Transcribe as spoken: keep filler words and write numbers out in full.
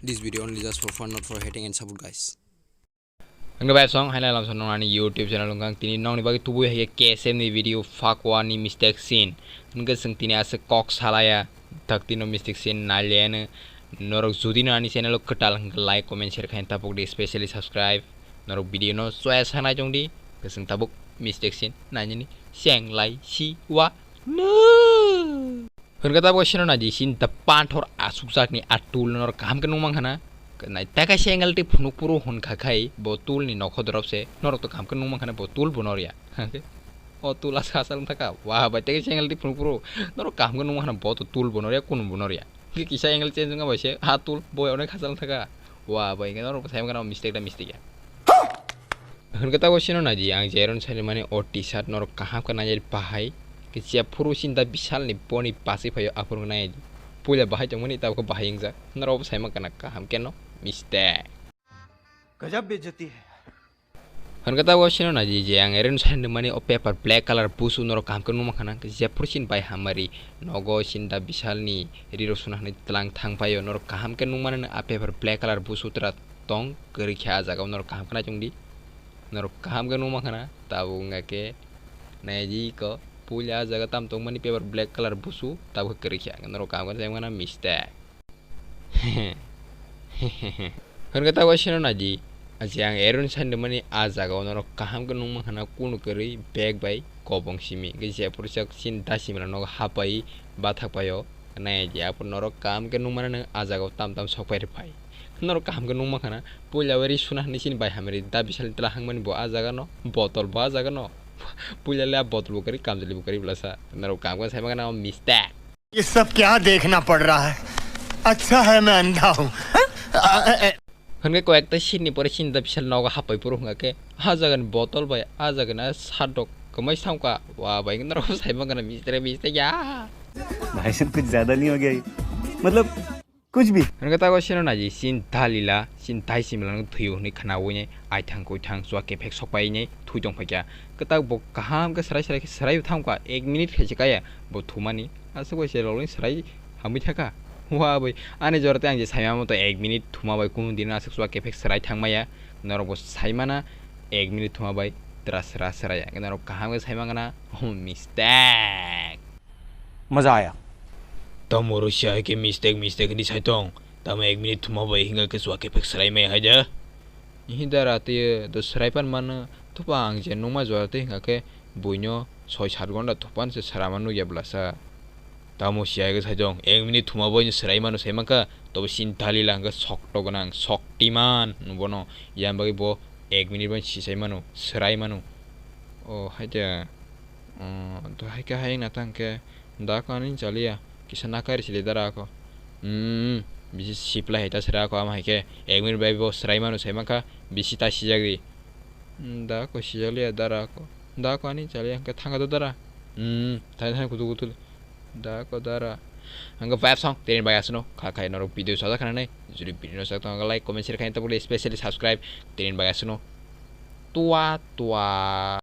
This video only just for fun, not for hating and support, guys. Hwnkhe bai song haina lam song nani YouTube channel wngkha tini nokni bagwi tubui hai K S M ni video fuck one ni mistake scene. Hwnkhe chwng tini aswk kok salaya thak tino mistake scene naileno. Norok jodi no ani channel o kwtal hwnkhe like, comment, share khaina tabuk di, specially subscribe. Norok video no choya sanai chong di, hwnkhe chwng tabuk mistake scene nainani cheng lai si wa no. Hwnkhe tabuk sino naidi, sini ta panthor asukjakni a tool norok kaham khe nukmankha na? Nai tei kaisa angle tei phunuk phuru hwnkha khai bo tool ni nokho dorop se, norok to kaham khe nukmankha na bo tool bo norya. O tool asa asa wngthaka, wa bai tei kaisa angle tei phunuk phuru norok kaham khe nukmankha na bo to tool bo norya, kunu bo norya. Hwnkhe kisa angle change wngya bai se, a tool bo onek hachal wngthaka, wa bai hwnkhe norok sai mankha na mistake da mistake ya. Hwnkhe tabuk sino naidi, ang je iron sani mani o T-shirt norok kaham khe nainai bahai. Khe jephuru sinda bisalni boni paswi phaio aphuru naidi. Puila bahai tongmani tabuk bahai wngjak. Norok bo sai mankha na kaham khe no mistake. गजब बेइज्जती है। Hwnkhe tabuk sino naidi je ang iron sani mani o paper black color busu norok kaham khe nukmankha na. Jephuru sin bai hamari nogo sinda bisalni rirok suna hinwi tlang thang phaio norok kaham khe nukmani a paper black color busu tra tong kwrwi khe a jaga o norok kaham khe nai tong di. Norok kaham khe nukmankha na, tabuk wngkha khe naidi ko puila ah jaga tam tongmani paper black color busu tabuk khe kwrwi kha, norok kaham khe sai mankha na mistake. Hwnkhe tabuk sino naidi, je ang iron sani mani ah jaga o norok kaham khe nukmankha na kunu kwrwi bag bai kobong simi, hwnkhe jephuru chak chini da simila nogo hapai bathak paio, naidi aphuru norok kaham khe nukmani nwng ah jaga o tam tam sok pai rw phai. Norok kaham khe nukmankha na, puila o ri suna hinwi chini bai hamari da bisalni tla hangmani bo ah jaga no, botol bo ah jaga no. Puila le ah botol bo kwrwi, kamchwlwi bo kwrwi bwlasa. Norok kaham khe sai mankha na o mistake. ये सब क्या देखना पड़ रहा है? अच्छा है मैं अंधा हूँ। Hwnkhe koyekta sinni pore sinda bisal nogo hapai phuru hwnkha khe, ah jagani botol bai ah jagani sadok kwmai samkha, wa bai norok sai mankha na mistake mistake ya. भाई साहब कुछ ज्यादा नहीं हो गया ये? मतलब कुछ भी। Hwnkhe tabuk sino naidi, sin dalila, sin dai simila no thwiyo hwnwi khnaui nai, aithang koithang chua kephek sokpai nai thwi tong phaikha. Kwtak bo kaham khe swrai swrai khe swrai thangkha, ek minute khaisa kaya bo thumani, aswk bai se rokni swrai hamwi thangkha. Wa bai, ani jora tei ang je saimamo to ek minute thuma bai kunu din aswk chua kephek swrai thangmaya, norok bo saimana ek minute thuma bai tra swra swraya, norok kaham khe saimankha na, oh, mistake. मजा आया। Tamo oro siya hai khe mistake, mistake hinwi sai tong. Tamo ek minute thuma bai hinga khe chua kephek swrai maya hai da. Ihi dara twi do swrai pan mano, thupa ang je nukma jora twi hinga khe buino soi sat gonda thupan se swrama nukya bwlasa. Tamo siya hai khe sai tong, ek minute thuma bai swrai mano sai mankha, tobo sin dalila hwnkhe sokto gwnang, shoktiman bono, yang bagwi bo ek minute bai sisai mano, swrai mano. O hai da. Oh, to hai khe hai na tang khe, da ko ani chaliya, kisa nakai rw sili dara ko. Hmm, bisi siplai hai ta sra ko ama hai khe, ek minute bai bo swrai mano sai mankha, bisi ta sijak di. Hmm, da ko sijakliya dara ko. Da ko ani chaliya hwnkhe thangkha do dara. Hmm, thai thai kutu kutu. Da ko dara. Hwnkhe vibe song, tini bai aswkno, kha khai norok video sajak khanani, jodi video no sajak tong like, comment, share khai tabuk specially subscribe, tini bai aswkno. Tua tua.